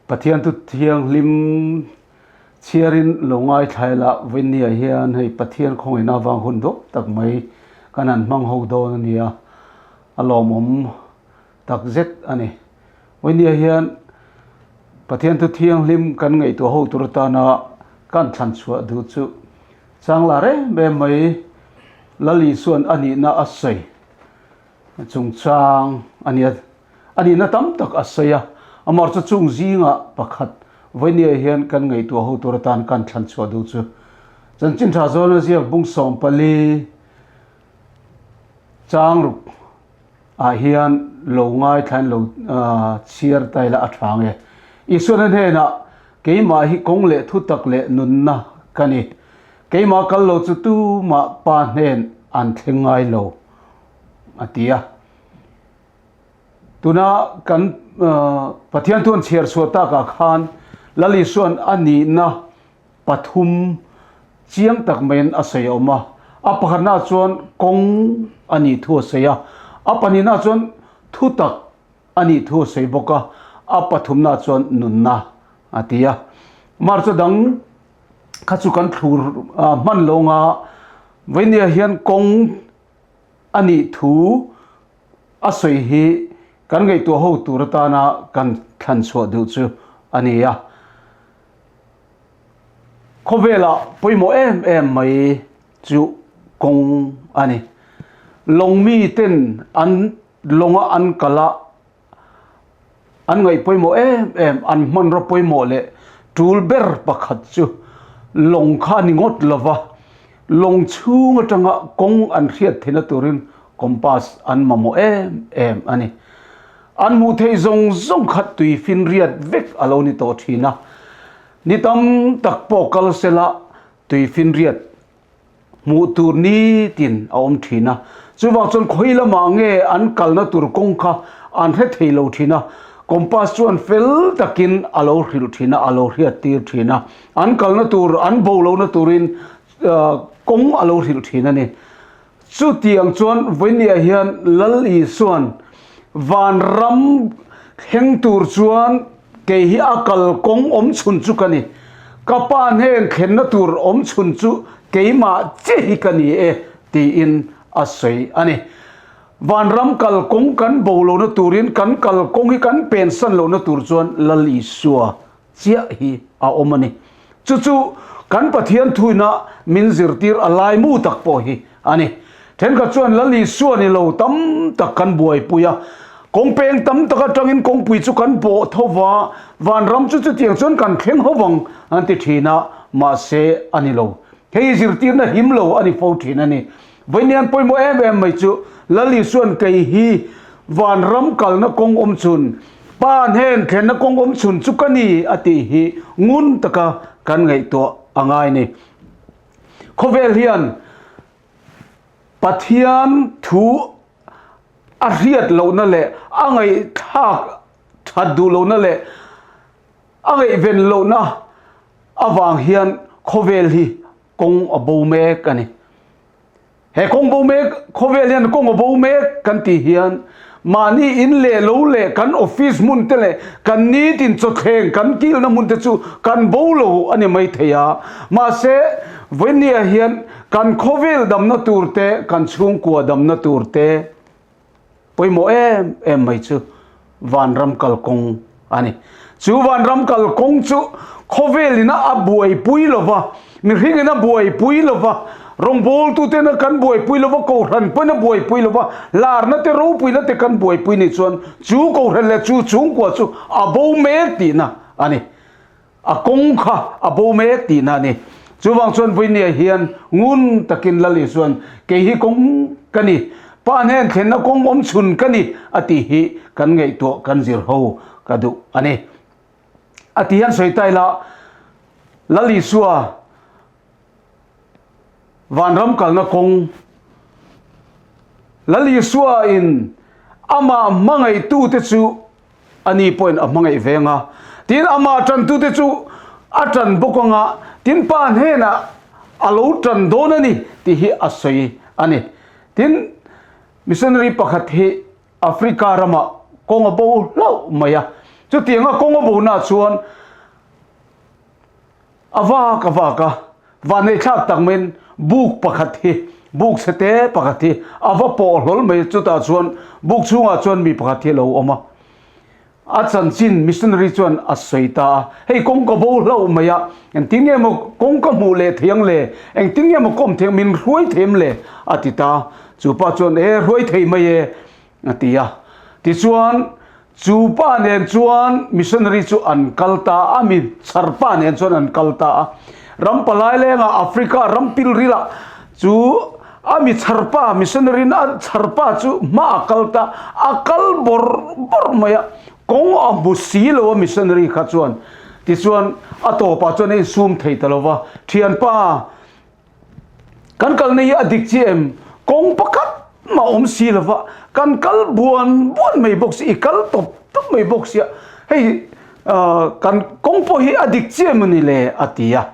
Pathian thu thianghlim chhiarin lo ngaithla ila vawinia hian hei Pathian khawngaihna avang hun dawp tak mai kan han hmang ho dawn a nia, a lawmawm tak zet a ni. Vawinia hian Pathian thu thianghlim kan ngaihtuah ho tur atana kan thlan chhuah duh chu changla rem em mai Lal Isua'n a nihna a sawi chungchang a nia. A nihna tam tak a sawi a, amah chu chung zingah pakhat vawinia hian kan ngaihtuah ho tur atan kan thlan chhuah duh chu chanchin tha zawn a ziak bung 14 chang ruk ah hian lo ngaithlain lo chhiar ta ila a tha nge. Isuan a hnenah keimah hi kawng leh thutak leh nunna ka ni, keimah kal lo chu tumah pa hnen an thleng ngai lo a ti a. Tuna kan Pathian thuan chhiar chhuah takah khan Lal Isua'n a nihna pathum chiang tak maiin a sawi a awm a. A pakhatnaah chuan kawng a nih thu a sawi a, a pahnihnaah chuan thutak a nih thu a sawi bawk a, a pathumnaah chuan nunna a ti a. Marcha dang kha chu kan thlur hman lo anga vawinia hian kawng a nih thu a sawi hi kan ngaihtuah ho tur atana kan thlan chhuah duh chu a ni a. Khawvelah pawimawh em em mai chu kawng a ni. Lawng miten an lawnga an kal a, An ngaih pawimawh em em, an hmanraw pawimawh leh tul ber pakhat chu lawng kha a ni ngawt lova, lawng chhung atanga kawng an hriat theihna turin compass an mamawh em em a ni. An hmuh theih zawng zawng kha tui finriat vek a lo ni tawh thin a, ni tam tak pawh kal sela tui finriat Hmuh tur nitin a awm thin a, chuvang chuan khawi lamah nge an kalna tur kawng kha an hre thei lo thin a, compass chuan fel takin a lo hrilh thin a, a lo hriat tir thin a, an kalna tur, an bo lohna turin kawng a lo hrilh thin a ni. Chutiang chuan vawinia hian Lal Isua'n vanram thleng tur chuan kei hi a kal kawng awm chhun chu ka ni, ka pa hnen thlenna tur awm chhun chu keimah che hi ka ni e tiin a sawi a ni. Vanram kal kawng kan bo lohna turin kan kal kawng hi kan pensan lohna tur chuan Lal Isua chiah hi a awm a ni. Chu chu kan Pathian thuina min zirtir a laimu tak pawh hi a ni. Thenkhat chuan Lal Isua ni lo tam tak kan buaipui a, kawng peng tam tak atangin kawngpui chu kan bawh tho va, vanram chu chutiang chuan kan thleng ho vang an ti thin a, mahse a ni lo. Hei zirtirna him lo a ni fo thin a ni. Vawiin pawimawh em em mai chu Lal Isua'n kei hi vanram kalna kawng awm chhun, Pa hnen thlenna kawng awm chhun chu ka ni a tih hi ngun taka kan ngaihtuah a ngai ni. Khawvel hian Pathian thu a hriat lohna leh a ngaihthlak that duh lohna leh a ngaihven lohna avang hian khawvel hi kawng a bo mek a ni. He kawng bo mek, khawvel hian kawng a bo mek kan tih hian mahni in leh lo leh kan office hmun te leh kan nitin chawthleng kan kilna hmun te chu kan bo lo a ni mai thei a. Mahse, vawinia hian kan khawvel damna tur te, kan chhungkua damna tur te, Pawimawh em em mai chu vanram kalkawng a ni. Chu vanram kalkawng chu khawvelin a buaipui lo va, mihringin a buaipui lo va, rawngbawltuten a kan buaipui lo va, kohhran pawhin a buaipui lo va, larna te ropuina te kan buaipui nih chuan chu kohhran leh chu chhungkua chu a bo mek tihna a ni. A kawng kha a bo mek tihna a ni. Chuvang chuan Vawinia hian ngun takin Lal Isua'n kei hi kawng ka ni, Pa hnen thlenna kawng awm chhun ka ni a tih hi kan ngaihtuah kan zir ho ka duh a ni. A ti hian sawi ta ila, Lal Isua vanram kalna kawng, Lal Isua in amah hmangaihtute chu A ni pawhin a hmangaih ve anga, tin amah ṭantute chu a ṭan bawk anga, tin pa hnenah a lo ṭan dawn a ni tih hi a sawi a ni. Tin, missionary pakhat hi Africa ramah kawng a bo hlauh mai a. Chutianga kawng a bonaah chuan a vak a vak a, vanneihthlak tak maiin buk pakhat hi, buk chhete pakhat hi a va pawh hlawl mai a, chutah chuan buk chhungah chuan mi pakhat hi a lo awm a. A chanchin missionary chuan a sawi ta a, hei kawng ka bo hlauh mai a, engtin nge maw kawng ka hmuh leh thei ang le, engtin nge maw ka awm thei ang, min hruai thei em le? a ti ta. Chu pa chuan, E, hruai thei mai e, a ti a. Tichuan, chu pa nen chuan missionary chu an kal ta a, mi chhar pa nen chuan an kal ta a. Ram palai lengah Africa ram pilrilah chu a mi chhar pa, missionary in a chhar pa chu hma a kal ta, a kal bawrh bawrh mai a, kawng a hmu si lo a missionary kha chuan. Tichuan a tawpah chuan a insum thei ta lo va, Thianpa, kan kalna hi a dik chiah em? Kawng pakhat mah awm si lo va, kan kal buan buan mai bawk si, i kal tawp tawp mai bawk sia, hei kan kawng pawh hi a dik chiah em ni le? a ti a.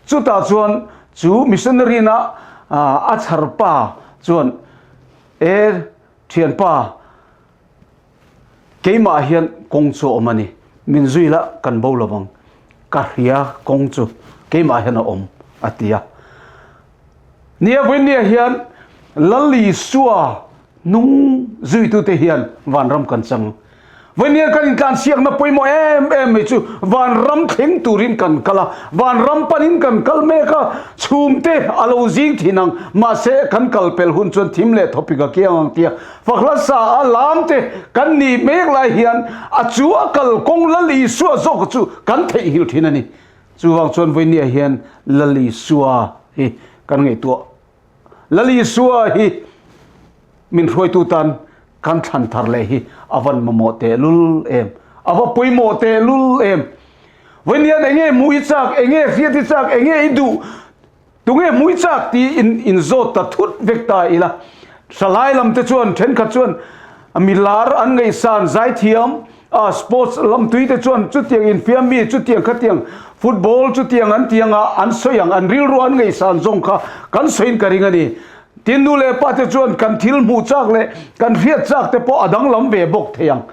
Chutah chuan chu missionary na a chhar pa chuan, E thianpa, keimah hian kawng chu a awm a ni, min zui la kan bo lo vang, ka hria kawng chu keimah hian a awm, a ti a. Nia vawinia hian Lal Isua Hnung zuitute hian vanram kan chang. Vawinia kan intlansiakna pawimawh em em mai chu vanram thleng turin kan kal a, vanram panin kan kal mek a, chhumte a lo zing thin ang, mahse kan kal pel hun chuan thim leh thawpik a kiang ang tia fakhla sa a lamte kan nih mek lai hian a chu a kal kawng Lal Isua zawk chu kan theihnghilh thin a ni. Chuvang chuan vawinia hian Lal Isua hi kan ngaihtuah. Lal Isua hi min hruaitu tan kan thlan thar leh hi a van mamawh tehlul em, a va pawimawh tehlul em. Vawiin hian enge hmuh i chak, enge hriat i chak, enge i duh, tunge hmuh i chak tih in inzawt ta thut vek ta ila. Thalai lam te chuan thenkhat chuan milar an ngaihsan zaithiam, A sports lam tui te chuan chutiang infiam mi chutiang khatiang football chutiang an ti anga an sawi ang an rilru an ngaihsan zawng kha kan sawiin ka ring a ni. Tin nu leh pa te chuan kan thil hmuh chak leh kan hriat chak te pawh a danglam ve bawk thei ang.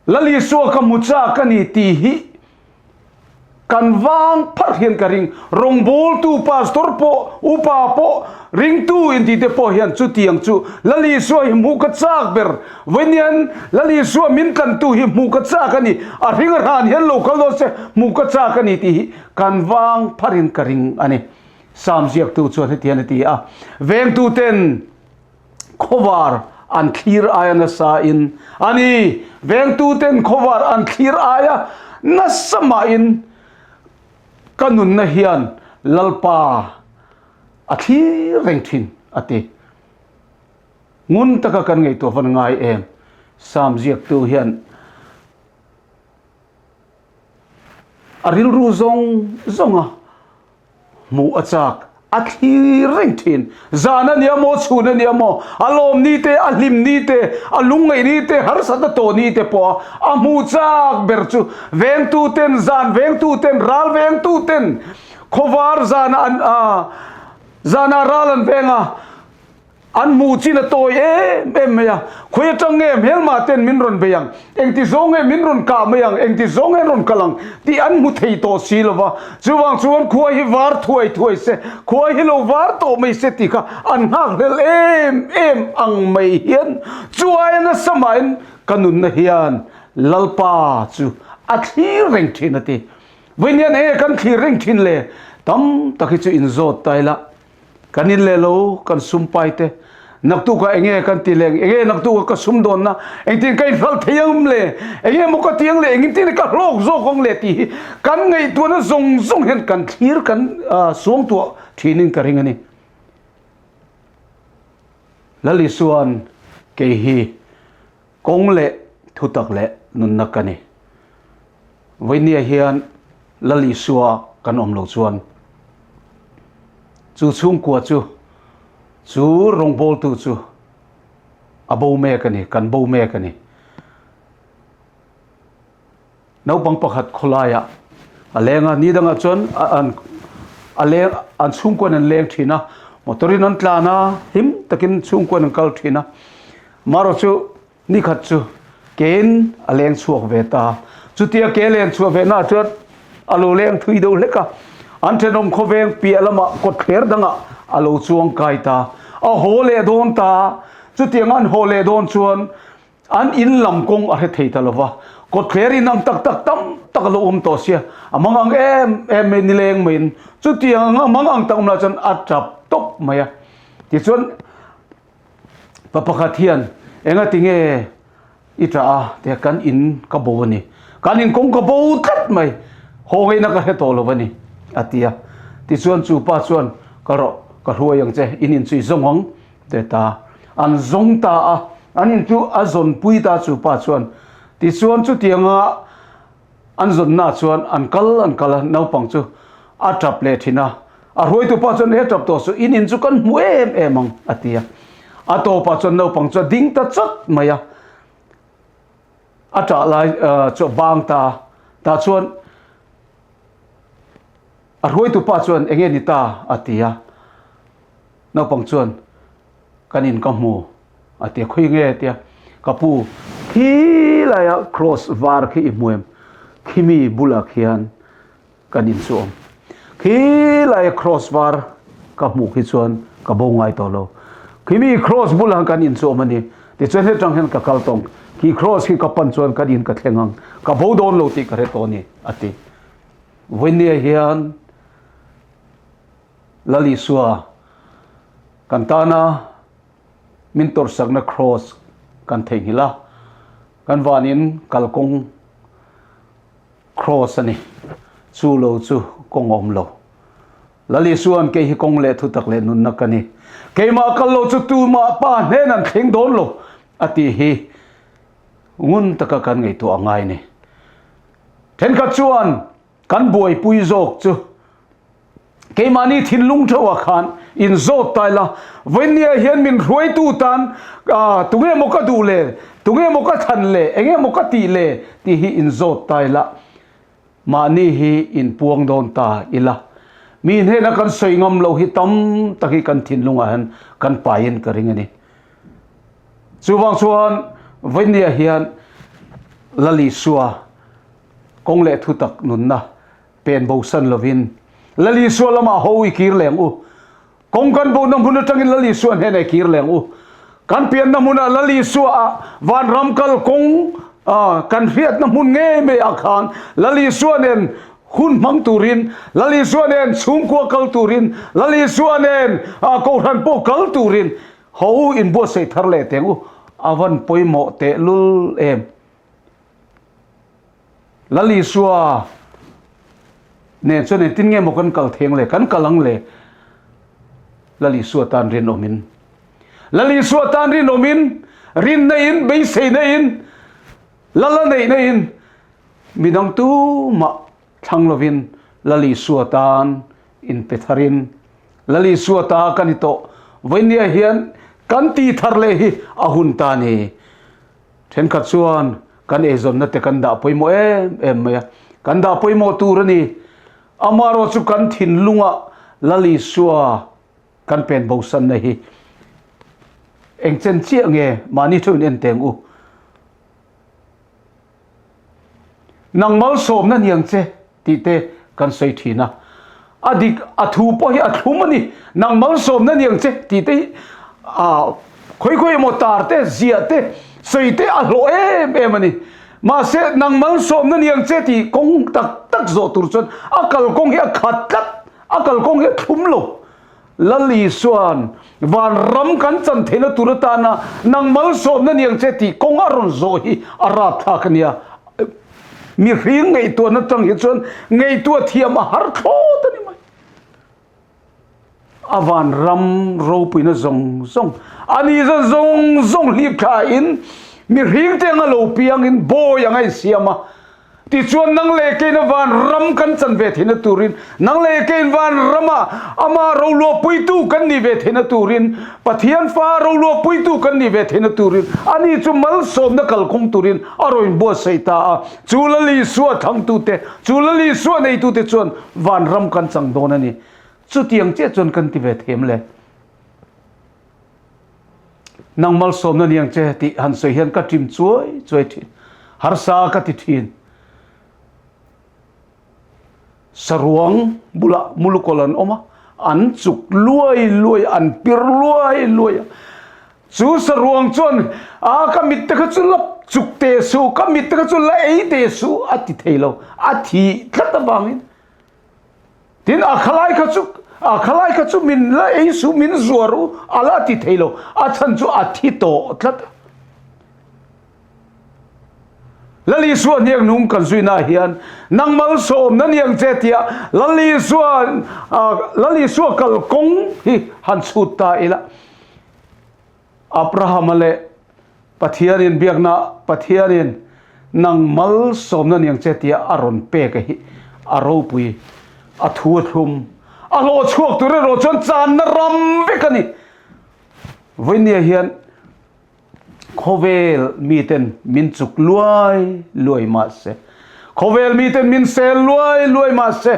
Lal Isua ka hmu chak a ni tih hi Kan vang pharh hian ka ring. Rawngbawltu pastor pawh, upa pawh, ringtu intite pawh hian chutiang chu Lal Isua hi hmuh ka chak ber. Vawiin Lal Isua min tlantu hi hmuh ka chak a ni. A hring a hran hian lo kal dawn se hmuh ka chak a ni tih hi kan vang pharhin ka ring a ni. Psalm ziaktu chuan hetiang a ti a, Vengtuten khawvar an thlir aia nasa in a ni. Vengtuten khawvar an thlir aia nasa mahin ka nunna hian Lalpa a thlir reng thin a ti. Ngun taka kan ngaihtuah van ngai em? Psalm ziaktu hian a rilru zawng zawnga Hmuh a chak, a thlir reng thin. Zan a nia maw, chhun a nia maw, a lawm ni te, a hlim ni te, a lungngaih ni te, harsat a tawh ni te pawh a a hmuh chak ber chu vengtu ten, zan vengtu ten, ral vengtu ten, khawvar zana an a zana ral an veng a, An hmuh chin a tawi em em mai a, khawi atang nge hmelmah ten min rawn bei ang, engti zawng nge min rawn kah mai ang, engti zawng nge an rawn kal ang tih an hmu thei tawh si lo va. Chuvang chuan khua hi var thuai thuai se, khua hi lo var tawh mai se tih kha an nghakhlel em em ang mai hian chu aia nasa mahin ka nunna hian Lalpa chu a thlir reng thin a ti. Vawiin hian enge kan thlir reng thin le? Tam tak hi chu inzawt ta ila. Kan in leh lo, kan sum pai te. Naktukah enge kan ti leng, enge naktukah ka sum dawnna, engtin ka inhralh thei ang le, enge maw ka ti ang le, engtin ka hlawk zawk ang le tih hi kan ngaihtuahna zawng zawng hian kan thlir kan suangtuah thinin ka ring a ni. Lal Isua'n kei hi Kawng leh thutak leh nunna ka ni. Vawinia hian Lal Isua kan awm lo chuan chu chhungkua chu, chu rawngbawltu chu a bo mek a ni, kan bo mek a ni. Naupang pakhat khawlaiah a leng a, ni dangah chuan an a leng an chhungkuan an leng thin a, motor in an tlan a, hlim takin chhungkuan an kal thin a. Marawh chu ni khat chu. Kein a leng chhuak ve ta. Chutia ke len chhuah ve na chuan a lo leng thui deuh hlek a. An thenawm khawveng piah lamah kawtthler dangah a lo chuang kai ta. A haw leh dawn ta. Chutiang an haw leh dawn chuan an in lam kawng a hre thei ta lo va. Kawtthler in ang tak tak tam tak a lo awm tawh sia. A mang ang em em mai nileng maiin chutiang a mang ang tak awm lah chuan a tap tawp mai a. Tichuan Pa pakhat hian engati nge i ṭah a tia kan in ka bo a ni, kan in kawng ka bo tlat mai, haw ngaihna ka hre tawh lo a ni a ti a. Tichuan chu pa chuan ka rawh ka hruai ang che, in in chu i zawng ang ti ta. An zawng ta a, an in chu a zawnpui ta chu pa chuan. Tichuan chutianga An zawnna chuan an kal an kal a, naupang chu a tap leh thin a. A hruaitu pa chuan, He tap tawh suh, in in chu kan hmu em em ang, a ti a. A tawpah chuan naupang chu a ding ta chawt mai a, a tah lai chu a bang ta a. Tah chuan a hruaitu pa chuan, Enge ni ta? a ti a. Naupang chuan, Kan in ka hmu a ti a, khawi nge a ti a, ka pu khi laia cross var khi i hmu em? Khimi bulah khian kan in chu awm. Khi laia cross var ka hmuh khi chuan ka bo ngai tawh lo. Khimi cross bulah kan in chu awm a ni. Tichuan hetang hian ka kal tawng. Khi cross khi ka pan chuan kan in ka thleng ang. Ka bo dawn lo tih ka hre tawh a ni a ti. Vawinia hian Lal Isua kan tana min tawrhsakna Kraws kan theihnghilh a, kan vanin kalkawng Kraws a ni. Chu lo chu kawng a awm lo. Lal Isua'n kei hi kawng leh thutak leh nunna ka ni. Keimah kal lo chu tumah Pa hnen an thleng dawn lo a tih hi ngun taka kan ngaihtuah a ngai a ni. Thenkhat chuan Kan buaipui zawk chu keimahni thinlung theuhah khan inzawt ta ila, vawinia hian min hruaitu tan tunge maw ka duh le, tunge maw ka thlan le, enge maw ka tih le tih hi inzawt ta ila, mahni hi inpuang dawn ta ila. Mi hnena kan sawi ngam loh hi tam tak hi kan thinlungah hian kan paiin ka ring a ni. Chuvang chuan vawinia hian Lal Isua Kawng leh thutak nunna pen bosan lovin Lal Isua lamah ho i kir leng u. Kawng kan bohna hmun atangin Lal Isua hnenah i kir leng u. Kan pianna hmunah Lal Isua ah vanram kal kawng kan hriatna hmun ngei mai ah khan Lal Isua nen hun hmang turin, Lal Isua nen chhungkua kal turin, Lal Isua nen kohhran pawh kal turin ho inbuatsaih thar leh teng u. A van pawimawh tehlul em. Lal Isua nen chuan engtin nge maw kan kal theng le, kan kal ang le? Lal Isua tan rinawmin, Lal Isua tan rinawmin, rinna in, beiseina in, Lal a neihna in, midang tumah thlang lovin Lal Isua tan inpe tharin, Lal Isua ta ka ni tawh, vawinia hian kan ti thar leh hi a hun ta ni. Thenkhat chuan kan eizawnna te kan dah pawimawh em em mai a, kan dah pawimawh tur a ni. Amaherawh chu kan thinlungah Lal Isua kan pen bosanna hi eng chen chiah nge mahni theuhin en teng u. Nang malsawmna niang che tih te kan sawi thin a, a dik a thu pawh hi a thlum a ni, nang malsawmna niang che tih te hi ah khawi khawi emaw tar te ziah te sawi te a hlawh em em a ni. Mahse nang malsawmna niang che tih kawng tak tak zawh tur chuan a kalkawng hi a khat tlat, a kalkawng hi a thlum lo. Lal Isua'n vanram kan chan theihna tur atana nang malsawmna ni ang che tih kawng a rawn zawh hi a rapthlak a nia. Mihring ngaihtuahna tang hi chuan ngaihtuah thiam a har thlawt a ni mai. A vanram ropuina zawng zawng, a nihna zawng zawng hlip thlain mihring te anga lo piangin bawi anga insiam a. Tichuan nang leh keina van ram kan chan ve theihna turin, nang leh kein van rama ama roluahpuitu kan nih ve theihna turin, Pathian fa roluahpuitu kan nih ve theihna turin, ani chu malsawmna kalkawng turin a rawn inbuatsaih ta a. Chu Lal Isua thlangtute, chu Lal Isua neitute chuan van ram kan chang dawn a ni. Chutiang chiah chuan kan ti ve them le. Nang malsawmna niang che tih han sawi hian ka ṭim chuai chuai ṭhin. Harsa ka ti ṭhin. Saruang bulah mulukawl an awm a, an chuk luai luai a, an pir luai luai a. Chu saruang chuan, A ka mit te kha chu la chuk teh suh, ka mit te kha chu la ei teh suh a ti thei lo, a thih tlat avangin. Tin, a khalai kha chu, a khalai kha chu min la ei suh, min zuar u, a la ti thei lo, a chhan chu a thi tawh tlat a. Lal Isua hniak nung kan zuina hian nang malsawmna niang che tia Lal Isua, Lal Isua kalkawng hi han chhut ta ila. Abrahama leh Pathianin biakna Pathianin nang malsawmna niang che tia a rawn pek a hi a ropui, a thu a thlum, a hlawh chhuak tur erawh chuan channa ram vek a ni. Vawinia hian khawvel miten min chuk luai luai mah se, khawvel miten min sel luai luai mah se,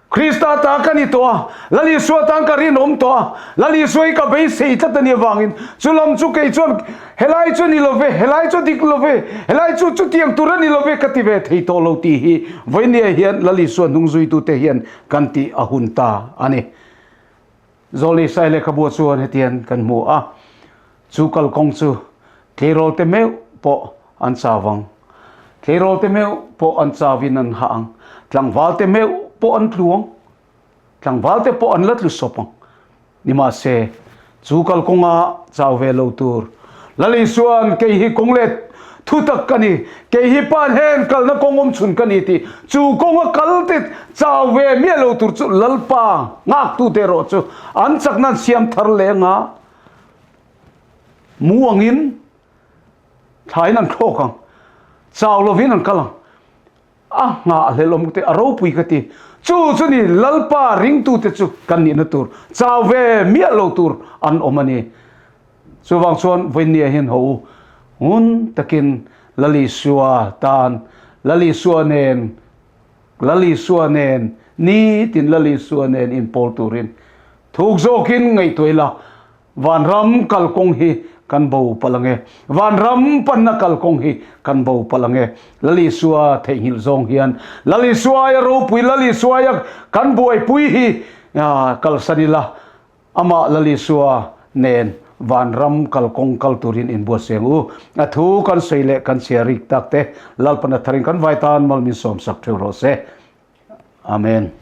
Krista ta ka ni tawh a, Lal Isua tan ka rinawm tawh a, Lal Isua hi ka beisei tlat a nih avangin chu lam chu kei chuan helai chu ni lo ve, helai chu dik lo ve, helai chu chutiang tur a ni lo ve ka ti ve thei tawh lo tih hi vawinia hian Lal Isua hnungzuitute hian kan tih a hun ta a ni. Zawlni Sai lehkhabu chuan hetiang kan hmu a, chu kalkawng chu tleirawlte meuh pawh an chau ang. Tleirawlte meuh pawh an chauin an hah ang. Tlangvalte meuh pawh an tlu ang. Tlangvalte pawh an la tlu sawp ang. Nimahse, chu kalkawnga chau ve lo tur Lal Isua'n kei hi kawng leh thutak ka ni, kei hi Pa hnen kalna kawng awm chhun ka ni tih chu kawnga kal te chau ve miah lo tur chu Lalpa nghaktute erawh chu an chakna an siam thar leh anga mu angin thlain an thlawk ang, chau lovin an kal ang. A nghahhlelh awm ka ti, a ropui ka ti. Chu chu ni Lalpa ringtute chu kan nihna tur, chau ve miah lo tur an awm a ni. Chuvang chuan vawinia hian ho u, ngun takin Lal Isua tan, Lal Isua nen, Lal Isua nen, nitin Lal Isua nen inpawl turin thuk zawkin ngaihtuah ila, Vanram kalkawng hi kan bo palh ang e. Vanram panna kalkawng hi kan bo palh ang e. Lal Isua theihnghilh zawng hian Lal Isua aia ropui, Lal Isua aia kan buaipui hi kalsan ila, amah Lal Isua nen vanram kalkawng kal turin inbuatsaih ang u. A thu kan sawi leh kan chhiar rik tak te Lalpan a tharin kan vai tan mal min sawmsak theuh rawh se. Amen.